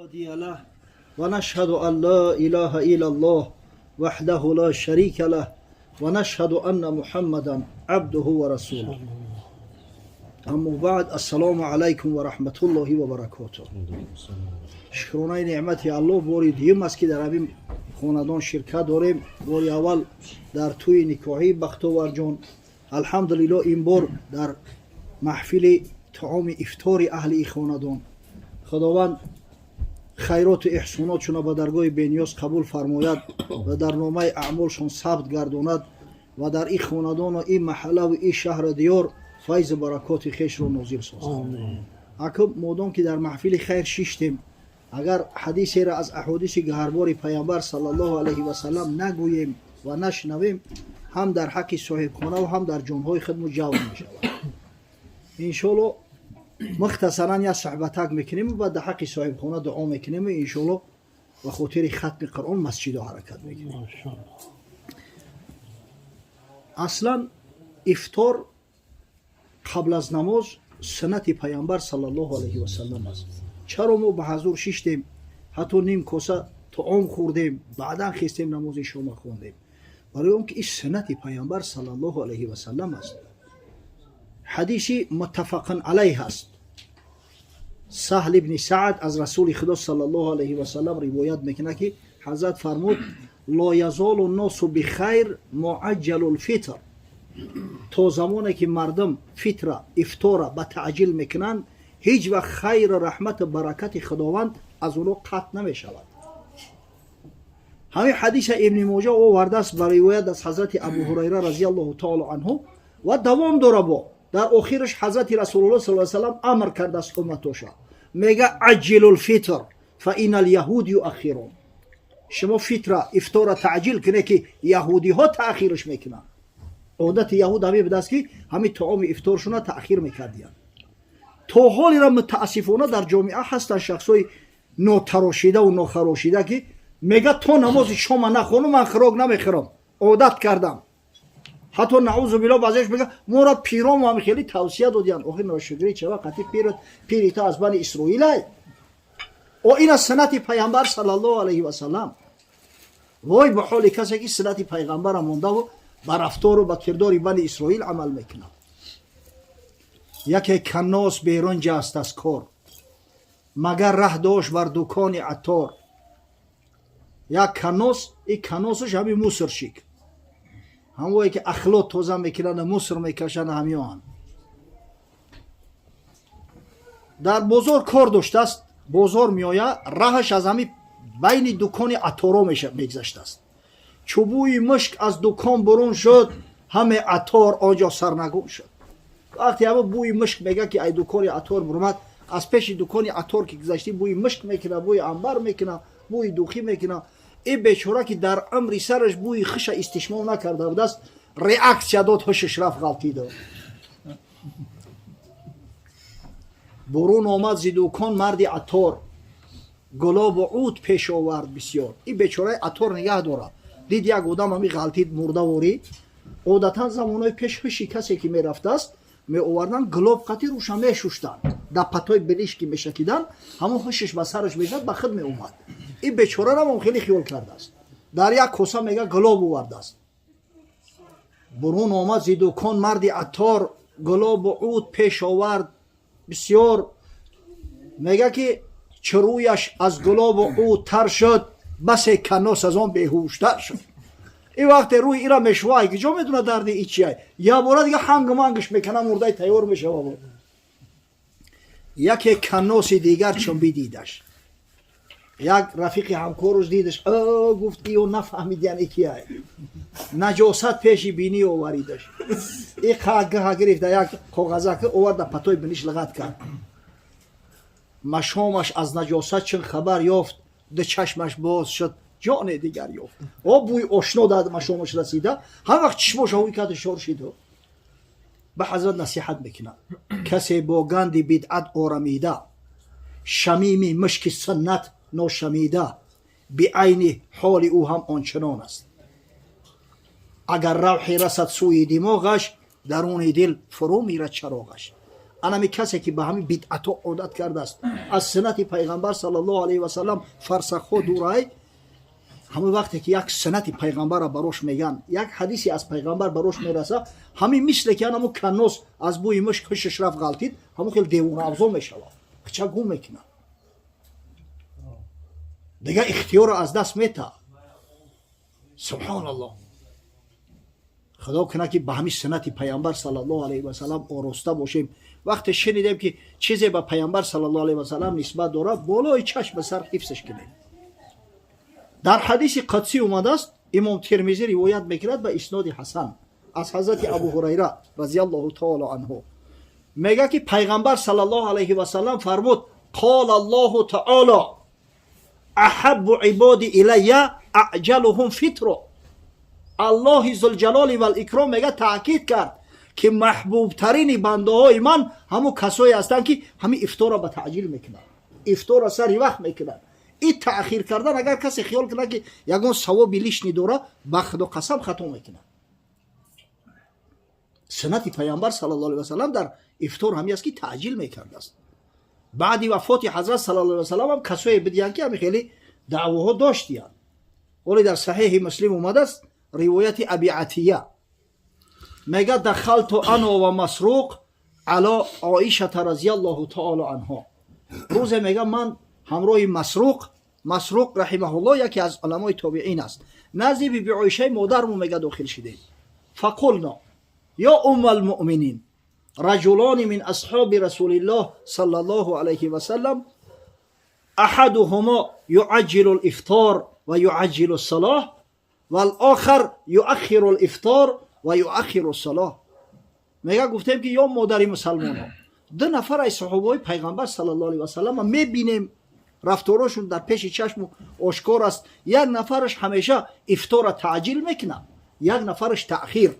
هادي له ونشهد أن لا إله إلا الله وحده لا شريك له ونشهد أن محمدا عبده ورسوله. أما بعد، السلام عليكم ورحمة الله وبركاته. Шукронаи неъмати Аллоҳ, бори дуюм аст, ки дар ҳамин хонадон ширкат дорем. Бори аввал дар тӯи никоҳӣ Бахтоварҷон, алҳамдулилло, ин бор дар маҳфили таоми ифтори аҳли и хонадон. Худованд хайроту эҳсонотшона ба даргоҳи бениёз қабул фармояд ва дар номаи аъмолшон сабт гардонад ва дар ин хонадону ин маҳаллаву ин шаҳру диёр файзу баракоти хешро нозил созад. Акун модом ки дар маҳфили хайр шиштем, агар ҳадисеро аз аҳодиси гаҳарбори Паямбар саллаллоҳу алайҳи васалам нагӯем ва нашнавем, ҳам дар ҳаққи соҳибхонаву ҳам дар ҷонҳои худмо ҷавр мешавад. Иншоалло, мухтасаран як суҳбатак мекунем ва дар ҳаққи соҳибхона дуо мекунем. Иншоалло, ба хотири хатми Қуръон масҷидо ҳаракат мекунем. Аслан ифтор қабл аз намоз суннати Паямбар саллаллоҳу алайҳи васалам аст. Чаро мо ба ҳазур шиштем, ҳатто ним коса таом хӯрдем, баъдан хестем, намози шома хондем? Барои он ки ин суннати Паямбар саллаллоҳу алайҳи васалам аст. Ҳадиси муттафақун алайҳ аст. Саҳл ибни Саад аз Расули Худо саллаллоҳу алайҳи васалам ривоят мекунад, ки ҳазрат фармуд: "Ла язолу носу бихайр мо аҷҷалу лфитр". То замоне ки мардум фитра, ифтора ба таъҷил мекунанд, ҳеҷ вақт хайру раҳмату баракати Худованд аз онҳо қатъ намешавад. Ҳамин ҳадиса Ибни Моҷа овардааст ба ривоят аз ҳазрати Абу Ҳурайра разиаллоҳу таоло анҳу ва давом дора. Бо дар охираш ҳазрати Расулуллоҳ с салам амр кардааст умматоша, мега: "Аҷҷилу лфитр, фа ина ляҳуд юаххирун". Шумо фитра, ифтора таъҷил кунед, ки яҳудиҳо таъхирш мекунанд. Одати яҳуд ҳамин будааст, ки ҳамин таоми ифторшуна таъхир мекардиянд. То ҳолира мутаассифона дар ҷомеа ҳастанд шахсҳои нотарошидаву нохарошида, ки мега: "То намози шома нахонум, ман хӯрок намехӯрам, одат кардам". Ҳатто, наузу билло, баъзеаш мега: "Моро пирому ҳам хеле тавсия додиянд". Охи, ношукрӣ чава қати пир, пири то аз бани Исроилай. О, ин аз суннати Пайғамбар саллаллоҳу алайҳи васалам. Вой ба ҳоли касе, ки суннати Пайғамбара мондаву ба рафтору ба кирдори бани Исроил амал мекунад. Яке каннос берун ҷаст аз кор, магар раҳ дошт бар дукони аттор. Як каннос, и канносаш ҳамин мусорщик, ҳамое ки ахлот тоза мекунанд, мусор мекашанд, ҳамиёанд. Дар бозор кор доштааст, бозор меояд, раҳаш аз ҳамин байни дукони атторо мегзаштааст. Чу бӯи мушк аз дукон бурун шуд, ҳаме аттор он ҷо сарнагун шуд. Вақте ҳама бӯи мушк, мега, ки ай дукони аттор бурумад, аз пеши дукони аттор ки гузаштӣ, бӯи мушк мекунад, бӯи амбар мекунад, бӯи духӣ мекунад. Ин бечора, ки дар умри сараш бӯи хуша истишмом накарда будааст, реаксия дод, ҳушаш рафт, ғалтидо. Бурун омад зи дукон марди аттор, гулобу уд пеш овард бисёр. Ин бечораи аттор нигаҳ дорад, дид як одам ҳами ғалтид мурдаворӣ. Одатан замонҳои пеш ҳуши касе ки мерафтааст, меовардан, гулоб қати руша мешуштанд, дар патои билиш ки мешакидан, ҳамон ҳушаш ба сараш мезад, ба худ меомад. Ин бечорарам он хеле хиёл кардааст, дар як коса, мега, гулоб овардааст. Бурун омад зи дукон марди аттор, гулобу уд пеш овард бисёр. Мега, ки чурӯяш аз гулобу уд тар шуд, басе каннос аз он беҳуштар шуд. Ин вақте рӯи ира мешувай, ки ҷо медона дарди и чиай, якбора дига ҳангу мангаш мекана, мурдаи тайёр мешава. Яке канноси дигар чун бидидаш, як рафиқи ҳамкоруш дидаш, гуфт: "Иё нафаҳмидиян, и кияй?" Наҷосат пеши бинӣ оваридаш. И қагаҳа гирифта, як коғазака оварда, патои биниш лағат кард. Машомаш аз наҷосат чун хабар ёфт, ду чашмаш боз шуд, ҷоне дигар ёфт. О, бӯи ошно дар машомаш расида, ҳар вақт чишмош ҳавои карда, шор шиду. Ба ҳазрат насиҳат мекунад: касе бо ганди бидъат орамида, шамими мушки суннат ношамида, биайни ҳоли ӯ ҳам ончунон аст. Агар равҳе расад сӯи димоғаш, даруни дил фурӯ мирад чароғаш. Анами касе ки ба ҳамин бидъатҳо одат кардааст, аз суннати пайғамбар саллаллоҳу алайҳи васаллам фарсахҳо дурай. Ҳамон вақте ки як суннати пайғамбарро барош меган, як ҳадисе аз пайғамбар барош мераса, ҳамин мисле ки анамо каннос аз бӯи мушк ҳушаш рафт, ғалтид, ҳамон хел девонаавзо мешавад, хича гум мекунад, дигар ихтиёрро аз даст мета. Субҳоналлоҳ, худо кунад, ки ба ҳамин суннати пайғамбар саллаллоҳу алайҳи васаллам ороста бошем. Вақте шунидем, ки чизе ба пайғамбар саллаллоҳу алайҳи васаллам нисбат дорад, болои чашм ба сар ҳифзш кунем. Дар ҳадиси қудсӣ омадааст, имом Термизӣ ривоят мекунад ба исноди ҳасан аз ҳазрати Абу Ҳурайра разиаллоҳу таоло анҳу, мега, ки пайғамбар саллаллоҳу алайҳи васаллам фармуд: «Қола Аллоҳу таоло: аҳаббу ибоди илайя аъҷалуҳум фитро». Аллоҳи зулҷалоли валикром, мега, таъкид кард, ки маҳбубтарини бандаҳои ман ҳамун касое ҳастанд, ки ҳамин ифторро ба таъҷил мекунанд, ифторро сари вақт мекунанд. И таъхир кардан, агар касе хиёл кунад, ки ягон савоби лишний дора, ба худо қасам, хато мекунад. Суннати пайғамбар саллаллоҳу алайҳи васаллам дар ифтор ҳамин аст, ки таъҷил мекардааст. Баъди вафоти ҳазрат саллаллоҳу алайҳи васаллам ҳам касое бидиянд, ки ҳами хеле даъвоҳо доштиянд. Оле дар Саҳеҳи Муслим омадааст, ривояти Аби Атия, мега: «Дахалту ана ва Масруқ ало Оишата разиаллоҳу таоло анҳо». Рӯзе, мега, ман ҳамроҳи Масруқ, Масруқ раҳимаҳуллоҳ яке аз уламои тобиин аст, назди биби Оишаи модарму, мега, дохил шидем. «Фақулно: ё умма алмуъминин, раҷулони мин асҳоби расулиллоҳ саллаллоҳу алайҳи васаллам, аҳадуҳумо юаҷҷилу лифтор ва юаҷҷилу ссалоҳ, валохар юаххиру лифтор ва юаххиру ссалоҳ». Мега, гуфтем, ки ё модари мусалмонҳо, ду нафар аз саҳобаҳои пайғамбар саллаллоҳу алайҳи васаллам мебинем, рафторошон дар пеши чашму ошкор аст. Як нафараш ҳамеша ифтора таъҷил мекунад, як нафараш таъхир.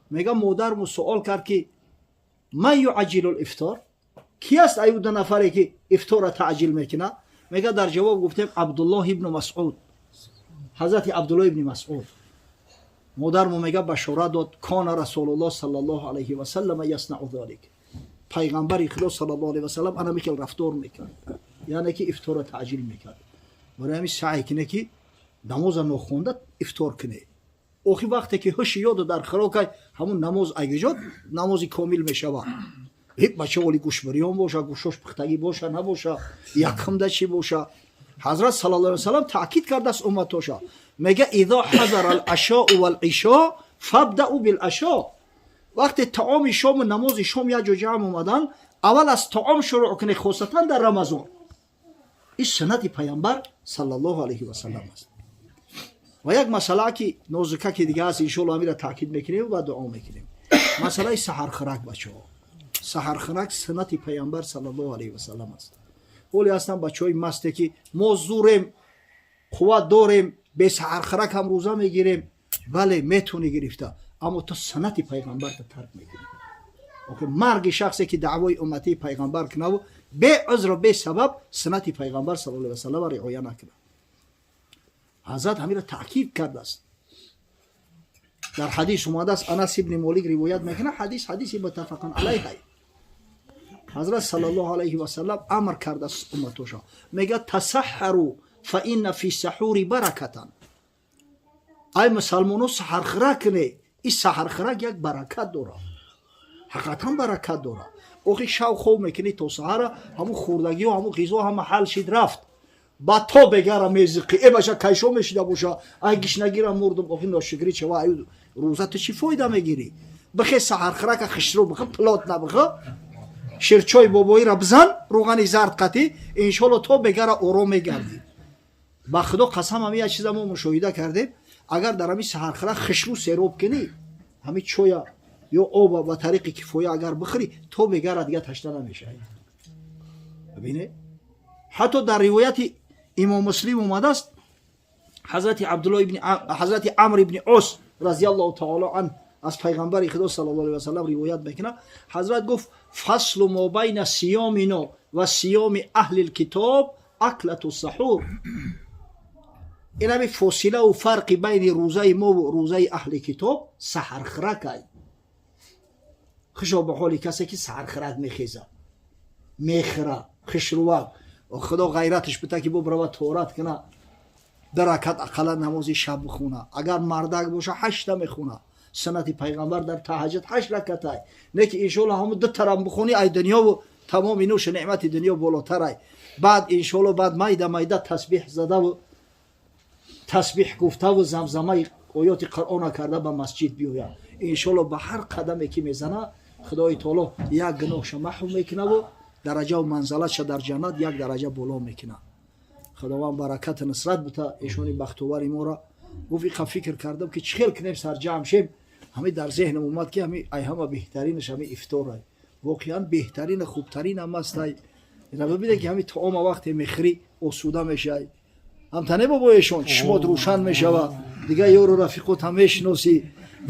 Мега, модарму суол кард, ки ман юаҷҷилу лифтор, ки аст аю ду нафаре, ки ифтора таъҷил мекунад? Мега, дар ҷавоб гуфтем: Абдуллоҳ ибну Масъуд, ҳазрати Абдуллоҳ ибни Масъуд. Модарму, мега, башорат дод: «Кона расулуллоҳ саллаллоҳу алайҳи васаллама яснау залик». Пайғамбари худо саллаллоҳу алайҳи васаллам ана михел рафтор мекард, яъне ки ифтора таъҷил мекард. Барои ҳамин саъй кине, ки намоза нохонда ифтор кине. Охи вақте ки ҳуши ёду дар хирокай, ҳамун намоз агиҷод намози комил мешавад. Бача оли гӯшбириён боша, гӯшош пухтагӣ боша, набоша, якумда чӣ боша. Ҳазрат саллаллоҳу алайҳи васаллам таъкид кардааст умматоша, мега: «Изо ҳазара алашоу валишо фабдау билашо». Вақте таоми шому намози шом як ҷо ҷамъ омадан, аввал аз таом шурӯъ кунед, хосатан дар Рамазон. Ин суннати пайғамбар саллаллоҳу алайҳи васаллам аст. Ва як масъала, ки нозука, ки дига аст, иншоалло ҳамира таъкид мекунем ва дуо мекунем. Масъалаи саҳархӯрак, бачаҳо. Саҳархӯрак суннати пайғамбар саллаллоҳу алайҳи васаллам аст. Ҳоле ҳастанд бачаҳои масте, ки мо зурем, қувват дорем, бесаҳархӯрак ҳам рӯза мегирем. Бале, метавонӣ гирифта, аммо ту суннати пайғамбарта тарк мекунӣ. Охир марги шахсе, ки даъвои умматии пайғамбар кунаву беузру бесабаб суннати пайғамбар саллаллоҳу алайҳи васаллам риоя накунад. Ҳазрат ҳамира таъкид кардааст. Дар ҳадис омадааст, Анас ибни Молик ривоят мекунад, ҳадис ҳадиси муттафақун алайҳ. Ҳазрат саллаллоҳу алайҳи васаллам амр кардааст умматоша, мега: «Тасаҳҳару фа инна фи саҳури баракатан». Ай мусалмоно, саҳархӯрак куне, ин саҳархӯрак як баракат дорад, ҳақиқатан баракат дорад. Охи шав хоб мекунӣ то саҳара, ҳамун хӯрдагиҳо, ҳамун ғизо ҳама ҳал шид, рафт, ба то бегара мезиқӣ. Э баша, кайшо мешида боша, ай гишнагира мурдум. Охи ношукрӣ чава? Аю рӯза ту чӣ фоида мегирӣ? Бихе, саҳархӯрака хишру бихе, плотно бихе, ширчои бобоира бизан, рӯғани зард қатӣ, иншолло то бегара ором мегардӣ. Ба худо қасам, ҳами як чиза мо мушоҳида кардем: агар дар ҳами саҳархӯрак хишру сероб кунӣ, ҳами чоя ё оба ба тариқи кифоя агар бихӯрӣ, то бегара дига ташна намешавӣ. Бибине, ҳатто дар ривояти имом Муслим омадааст, ҳазрати Абдулло ибни, ҳазрати Амр ибни Ос разиаллоҳу таоло ан аз пайғамбари худо саллаллоҳу алайҳи васаллам ривоят мекунад. Ҳазрат гуфт: «Фаслу мо байна сиёмино ва сиёми аҳли лкитоб аклату саҳур». Ин ҳами фосилаву фарқи байни рӯзаи мову рӯзаи аҳли китоб саҳархӯракай. Хушо ба ҳоли касе, ки саҳархират мехеза, мехӯра хушрувак, Худо ғайраташ бита, ки бубрава, тоҳорат куна, ду ракат ақаллан намози шаб бихуна. Агар мардак боша, ҳашта мехуна. Суннати пайғамбар дар таҳаҷҷуд ҳашт ракатай не, ки иншоалло ҳамун ду тарам бихонӣ, ай дунёву тамоми нӯшу неъмати дунё болотарай. Баъд, иншоалло, баъд майда майда тасбиҳ задаву тасбиҳ гуфтаву замзамаи оёти Қуръона карда ба масҷид биёяд. Иншоалло, ба ҳар қадаме ки мезана, Худои таоло як гуноҳша маҳв мекунаву дараҷаву манзалатша дар ҷаннат як дараҷа боло мекунад. Худованд баракату нусрат бита эшони бахтовари моро. Гуфт, иқа фикр кардам, ки чӣ хел кунем, сарҷамъ шем. Ҳами дар зеҳнам омад, ки ҳами ай ҳама беҳтаринаш ҳами ифторай. Воқеан, беҳтарина, хубтарин ҳам астай. Ина бибине, ки ҳами таома вақте мехӯрӣ, осуда мешавӣ. Ҳамтане бобо эшон чишмот рӯшан мешавад, дигар ёру рафиқот ҳам мешиносӣ,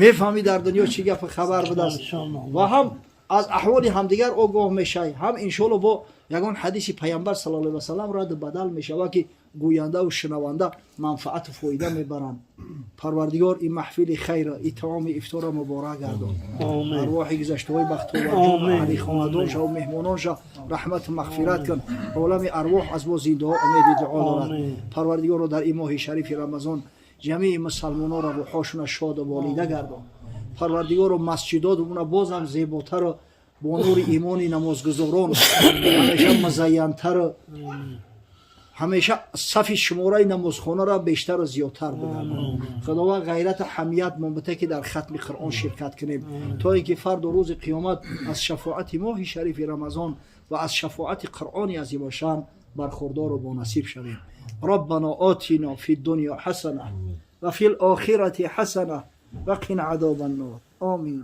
мефаҳмӣ, дар дунё чӣ гапи хабар будааст ва ҳам аз аҳволи ҳамдигар огоҳ мешавӣ. Ҳам, иншоалло, бо ягон ҳадиси Пайғамбар саллаллоҳу алайҳи васаллам радду бадал мешавад, ки гӯяндаву шунаванда манфаату фоида мебаранд. Парвардигор ин маҳфили хайра, ин таоми ифтора муборак гардон. Арвоҳи гузаштаҳои бахтоварҷон, аҳли хонадонша ва меҳмононша раҳмату мағфират кун. Олами арвоҳ аз мо зиндаҳо умеди дуо дорад. Парвардигоро, дар ин моҳи шарифи Рамазон ҷамеи мусалмононро рӯҳҳошона шоду болида гардон. Парвардигоро, масҷидотмона бозам зеботару бо нури имони намозгузорон ҳамеша музайянтару ҳамеша сафи шумораи намозхонаро бештару зиёдтар бигардон. Худованд, ғайрату ҳамият монбите, ки дар хатми Қуръон ширкат кунем, то ин ки фарду рӯзи қиёмат аз шафоати моҳи шарифи Рамазон ва аз шафоати Қуръони азимашан бархурдору бонасиб шавем. ربنا آتنا في الدنيا حسنة وفي الآخرة حسنة وقنا عذاب النار. آمين.